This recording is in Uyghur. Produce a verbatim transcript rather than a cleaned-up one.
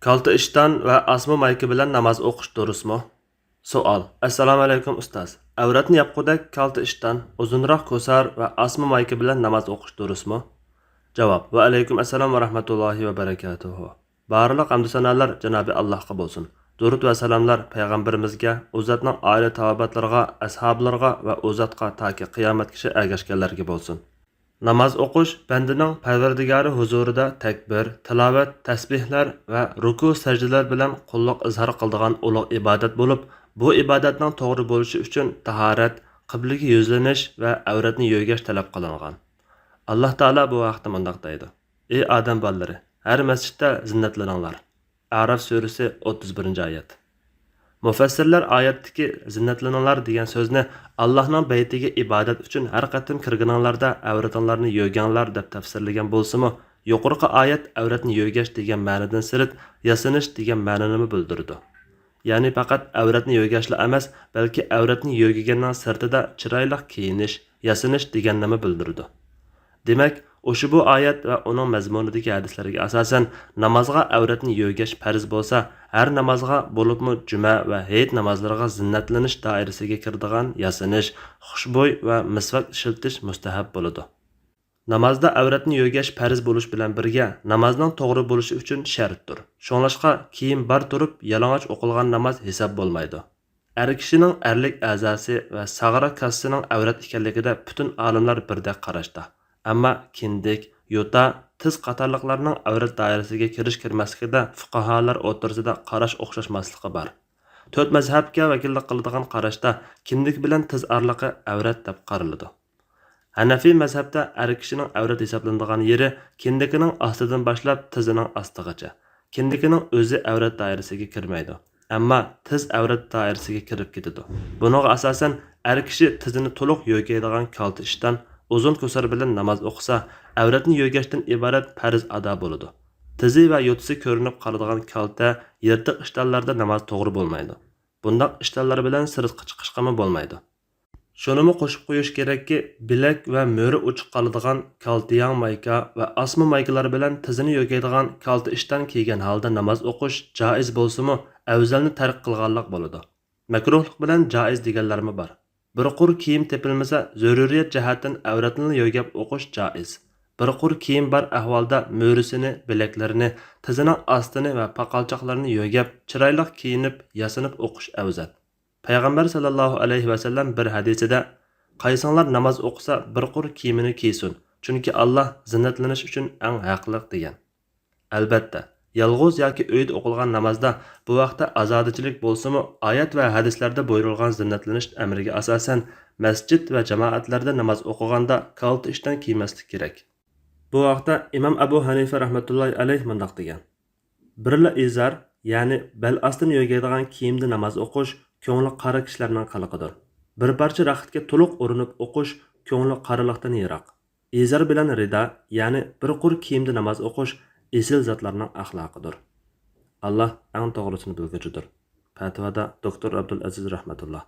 كالتە ئىشتان ۋە ئاسما مايكا بىلەن ناماز ئوقۇش دۇرۇسمۇ؟ سوئال. ئەسسالامۇئەلەيكۇم ئۇستاز. ئەۋرەتنى ياپقۇدەك كالتە ئىشتان، ئۇزۇنراق كوسار ۋە ئاسما مايكا بىلەن ناماز ئوقۇش دۇرۇسمۇ؟ جاۋاب. ۋەئەلەيكۇم ئەسسالام ۋە رەھمەتۇللاھى ۋە بەرەكاتۇھۇ. بارلىق ھەمدۇ سانالار جانابى ئاللاھقا بولسۇن. دۇرۇد ۋە سالاملار پەيغەمبىرىمىزگە، ئۇ زاتنىڭ ئائىلە تاۋابىئاتلىرىغا، ئەسھابلىرىغا ۋە ئۇ زاتقا تاكى قىيامەتكىچە ئەگەشكەنلەرگە بولسۇن. ناماز ئوقۇش بەندىنىڭ پەرۋەردىگارى ھۇزۇرىدا تەكبىر، تىلاۋەت، تەسبىھلەر ۋە رۇكۇ، سەجدىلەر بىلەن قۇللۇق ئىزھار قىلىدىغان ئۇلۇغ ئىبادەت بولۇپ، بۇ ئىبادەتنىڭ توغرا بولۇشى ئۈچۈن تاھارەت، قىبلىگە يۈزلىنىش ۋە ئەۋرەتنى يۆگەش تەلەپ قىلىنغان. ئاللاھ تائالا بۇ ھەقتە مۇنداق دەيدۇ: ئى ئادەم بالىلىرى، ھەر مەسچىتتە زىننەتلىنىڭلار. ئەراف سۈرىسى، ئوتتۇز بىرىنچى ئايەت. مۇفەسسىرلەر ئايەتتىكى زىننەتلىنىڭلار دېگەن سۆزنى ئاللاھنىڭ بەيتىگە ئىبادەت ئۈچۈن ھەر قېتىم كىرگىنىڭلاردا ئەۋرىتىڭلارنى يۆگەڭلار دەپ تەپسىرلىگەن بولسىمۇ، يۇقىرىقى ئايەت ئەۋرەتنى يۆگەش دېگەن مەنىدىن سىرت ياسىنىش دېگەن مەنىنىمۇ بىلدۈرىدۇ. يەنى پەقەت ئەۋرەتنى يۆگەشلا ئەمەس، بەلكى ئەۋرەتنى يۆگىگەننىڭ سىرتىدا چىرايلىق كىيىنىش، ياسىنىش دېگەننىمۇ بىلدۈرىدۇ. دېمەك، ئۇشبۇ ئايەت ۋە ئۇنىڭ مەزمۇنىدىكى ھەدىسلەرگە ئاساسەن، نامازغا ئەۋرەتنى يۆگەش پەرز بولسا، ھەر نامازغا، بولۇپمۇ جۈمە ۋە ھېيت نامازلىرىغا زىننەتلىنىش دائىرىسىگە كىرىدىغان ياسىنىش، خۇشبۇي ۋە مىسۋاك ئىشلىتىش مۇستەھەب بولىدۇ. نامازدا ئەۋرەتنى يۆگەش پەرز بولۇش بىلەن بىرگە، نامازنىڭ توغرا بولۇشى ئۈچۈن شەرتتۇر. شۇڭلاشقا، كىيىم بار تۇرۇپ يالىڭاچ ئوقۇلغان ناماز ھېساب بولمايدۇ. ئەر كىشىنىڭ ئەرلىك ئەزاسى ۋە ساغرا كاسىسىنىڭ ئەۋرەت ئىكەنلىكىدە پۈتۈن ئالىملار بىردەك قاراشتا. ئەمما كىندىك، يوتا، تىز قاتارلىقلارنىڭ ئەۋرەت دائىرىسىگە كىرىش-كىرمەسلىكىدە فۇقاھالار ئوتتۇرىسىدا قاراش ئوخشاشماسلىقى بار. تۆت مەزھەپكە ۋەكىللىك قىلىدىغان قاراشتا كىندىك بىلەن تىز ئارىلىقى ئەۋرەت دەپ قارىلىدۇ. ھەنەفىي مەزھەپتە ئەر كىشىنىڭ ئەۋرەت ھېسابلىنىدىغان يېرى كىندىكىنىڭ ئاستىدىن باشلاپ تىزىنىڭ ئاستىغىچە، كىندىكىنىڭ ئۆزى ئەۋرەت دائىرىسىگە كىرمەيدۇ، ئەمما تىز ئەۋرەت دائىرىسىگە كىرىپ كېتىدۇ. بۇنىڭغا ئاساسەن، ئەر كىشى تىزىنى تولۇق يۆگەيدىغان كالتە ئىشتان، ئۇزۇن كوسار بىلەن ناماز ئوقۇسا، ئەۋرەتنى يۆگەشتىن ئىبارەت پەرز ئادا بولىدۇ. تىزى ۋە يوتىسى كۆرۈنۈپ قالىدىغان كالتە، يىرتىق ئىشتانلاردا ناماز توغرا بولمايدۇ. بۇنداق ئىشتانلار بىلەن سىرتقا چىقىشقىمۇ بولمايدۇ. شۇنىمۇ قوشۇپ قويۇش كېرەككى، بىلەك ۋە مۈرە ئۇچى قالىدىغان كالتە ياڭ مايكا ۋە ئاسما مايكىلار بىلەن تىزىنى يۆگەيدىغان كالتە ئىشتان كىيگەن ھالدا ناماز ئوقۇش جائىز بولسىمۇ، ئەۋزەلنى تەرك قىلغانلىق بولىدۇ. مەكرۇھلۇق بىلەن جائىز دېگەنلەرمۇ بار. بىر قۇر كىيىم تېپىلمىسا، زۆرۈرىيەت جەھەتتىن ئەۋرەتنىلا يۆگەپ ئوقۇش جائىز. بىر قۇر كىيىم بار ئەھۋالدا مۈرىسىنى، بىلەكلىرىنى، تىزىنىڭ ئاستىنى ۋە پاقالچاقلىرىنى يۆگەپ، چىرايلىق كىيىنىپ، ياسىنىپ ئوقۇش ئەۋزەل. پەيغەمبەر سەللەللاھۇ ئەلەيھى ۋەسەللەم بىر ھەدىسىدە، قايسىڭلار ناماز ئوقۇسا، بىر قۇر كىيىمىنى كىيسۇن، چۈنكى ئاللاھ زىننەتلىنىش ئۈچۈن ئەڭ ھەقلىق، دېگەن. ئەلبەتتە، يالغۇز ياكى ئۆيدە ئوقۇلغان نامازدا بۇ ھەقتە ئازادىچىلىك بولسىمۇ، ئايەت ۋە ھەدىسلەردە بۇيرۇلغان زىننەتلىنىش ئەمرىگە ئاساسەن، مەسچىت ۋە جامائەتلەردە ناماز ئوقۇغاندا كالتە ئىشتان كىيمەسلىك كېرەك. بۇ ھەقتە ئىمام ئەبۇ ھەنىفە رەھمەتۇللاھى ئەلەيھ مۇنداق دېگەن: بىرلا ئىزار، يەنى بەل ئاستىنى يۆگەيدىغان كىيىمدە ناماز ئوقۇش كۆڭلى قارا كىشىلەرنىڭ قىلىقىدۇر. بىر پارچە رەختكە تولۇق ئورىنىپ ئوقۇش كۆڭلى قارىلىقتىن يىراق. ئىزار بىلەن رىدا، يەنى بىر قۇر كىيىمدە ناماز ئوقۇش ئېسىل زاتلارنىڭ ئەخلاقىدۇر. ئاللاھ ئەڭ توغرىسىنى بىلگۈچىدۇر. پەتىۋادا دوكتور ئابدۇلئەزىز رەھمەتۇللا.